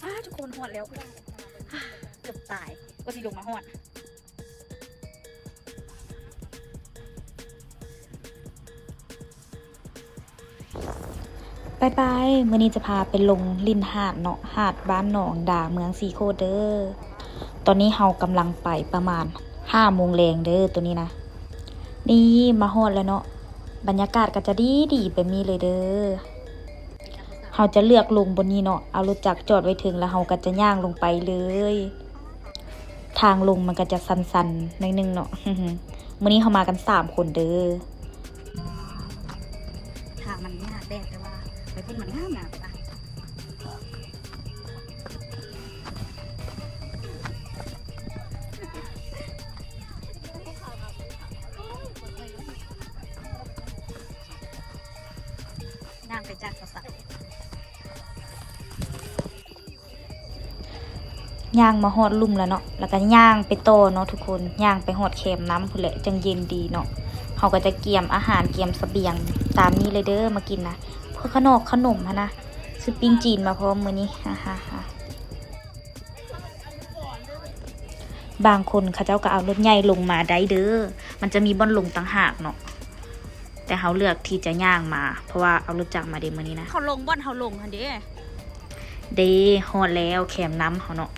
ອ້າ ທຸກຄົນ ຮອດແລ້ວ ເກືອບຕາຍ ກວ່າຊິລົງມາຮອດ. ໄປໆ ມື້ນີ້ຈະພາໄປລົງຫຼິ້ນຫາດເນາະ ຫາດບ້ານໜອງດາ ເມືອງສີໂຄດເດີ. ຕອນນີ້ເຮົາກຳລັງໄປ ປະມານຫ້າໂມງແລງເດີ ໂຕນີ້ນະ. ນີ້ມາຮອດແລ້ວເນາະ ບັນຍາກາດກໍຈະດີໆ ແບບນີ້ເລີຍເດີ. ເຮົາຈະເລືອກລົງບ່ອນນີ້ເນາະ ເອົາລົດຈັກຈອດໄວ້ເທິງ ແລ້ວເຮົາກໍຈະຍ່າງລົງໄປເລີຍ. ທາງລົງມັນກໍຈະຊັນໆ ໜ້ອຍໜຶ່ງເນາະ. ມື້ນີ້ເຮົາມາກັນສາມຄົນເດີ. ທາງມັນຍາກແດ່ ແຕ່ວ່າໄປພຸ້ນມັນງາມນະ. ຍ່າງໄປຈາກສາວໆ ຍ່າງມາຮອດລຸ່ມແລ້ວເນາະ ແລ້ວກໍຍ່າງໄປຕໍ່ເນາະທຸກຄົນ ຍ່າງໄປຮອດແຄມນ້ຳພຸ້ນແຫຼະ ຈັ່ງເຢັນດີເນາະ. ເຮົາກໍຈະກຽມອາຫານ ກຽມສະບຽງຕາມນີ້ເລີຍເດີ ມາກິນນະ ພວກຂະໜອກຂະໜົມຫັ້ນນະ ຊື້ປີ້ງຈີນມາພ້ອມມື້ນີ້. ບາງຄົນເຂົາເຈົ້າກໍເອົາລົດໃຫຍ່ລົງມາໄດ້ເດີ ມັນຈະມີບ່ອນລົງຕ່າງຫາກເນາະ. ແຕ່ເຮົາເລືອກທີ່ຈະຍ່າງມາ ເພາະວ່າເອົາລົດຈັກມາເດ້ມື້ນີ້ນະ. ເຂົາລົງບ່ອນເຮົາລົງຫັ້ນເດ້. ເດ້ ຮອດແລ້ວ ແຄມນ້ຳເຮົາເນາະ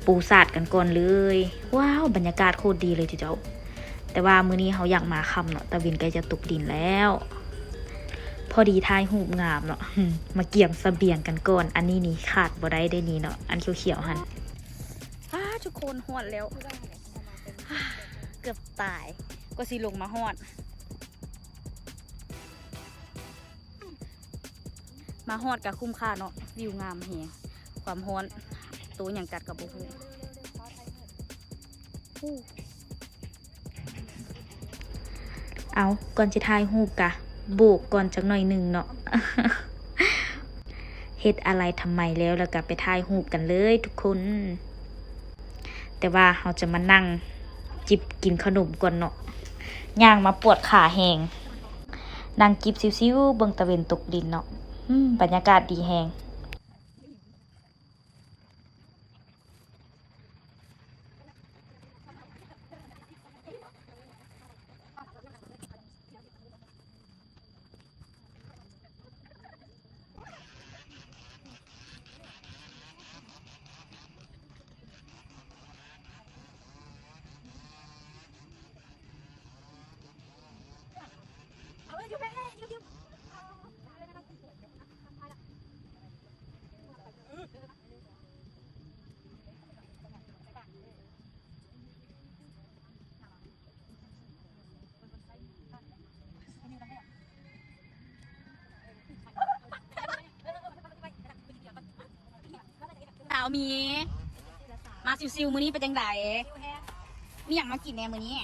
ປູສາດກັນກ່ອນເລີຍ. ວ້າວ ບັນຍາກາດໂຄດດີເລີຍເຈົ້າ. ແຕ່ວ່າມື້ນີ້ເຮົາຢາກມາຄ່ຳເນາະ ຕາເວັນໃກ້ຈະຕົກດິນແລ້ວ. ພໍດີຖ່າຍຮູບງາມເນາະ. ມາກຽມສະບຽງກັນກ່ອນ ອັນນີ້ນີ້ຂາດບໍ່ໄດ້ເດ້ນີ້ເນາະ ອັນຂຽວໆຫັ້ນ. ອ້າ ທຸກຄົນ ຮອດແລ້ວ ເກືອບຕາຍ ກວ່າຊິລົງມາຮອດ. ມາຮອດກໍຄຸ້ມຄ່າເນາະ ວິວງາມແຮງ ຄວາມຮ້ອນ ໂຕຫຍັງກັດກໍບໍ່ຮູ້. ເອົາ ກ່ອນຊິຖ່າຍຮູບກະໂບກກ່ອນຈັກໜ້ອຍໜຶ່ງເນາະ. ເຮັດອາໄລທຳໄມແລ້ວ ແລ້ວກະໄປຖ່າຍຮູບກັນເລີຍທຸກຄົນ. ແຕ່ວ່າເຮົາຈະມານັ່ງຈິບກິນຂະໜົມກ່ອນເນາະ ຍ່າງມາປວດຂາແຮງ. ນັ່ງຈິບຊິວໆ ເບິ່ງຕາເວັນຕົກດິນເນາະ. ອືມ ບັນຍາກາດດີແຮງ. ສາວໝີ ມາຊິວໆ ມື້ນີ້ເປັນຈັ່ງໃດ? ມີຫຍັງມາກິນແດ່ມື້ນີ້?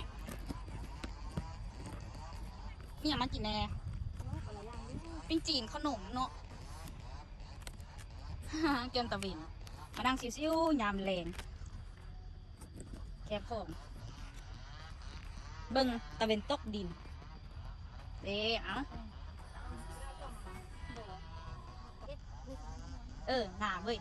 ມີຫຍັງມາກິນແດ່? ປີ້ງຈີນ ຂະໜົມເນາະ ແກ້ມຕາເວັນ ມານັ່ງຊິວໆ ຍາມແລງ. ແຄມຂອງ ເບິ່ງຕາເວັນຕົກດິນເດ້. ເອົາ ເອີ ງາມເວີຍ.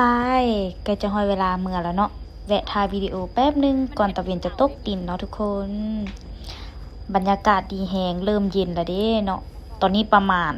ໄປ ໃກ້ຈະຮອດເວລາເມືອແລ້ວເນາະ ແວະຖ່າຍວິດີໂອແປັບໜຶ່ງ ກ່ອນຕາເວັນຈະຕົກດິນເນາະທຸກຄົນ. ບັນຍາກາດດີແຮງ ເລີ່ມເຢັນແລ້ວເດ້ເນາະ. ຕອນນີ້ປະມານ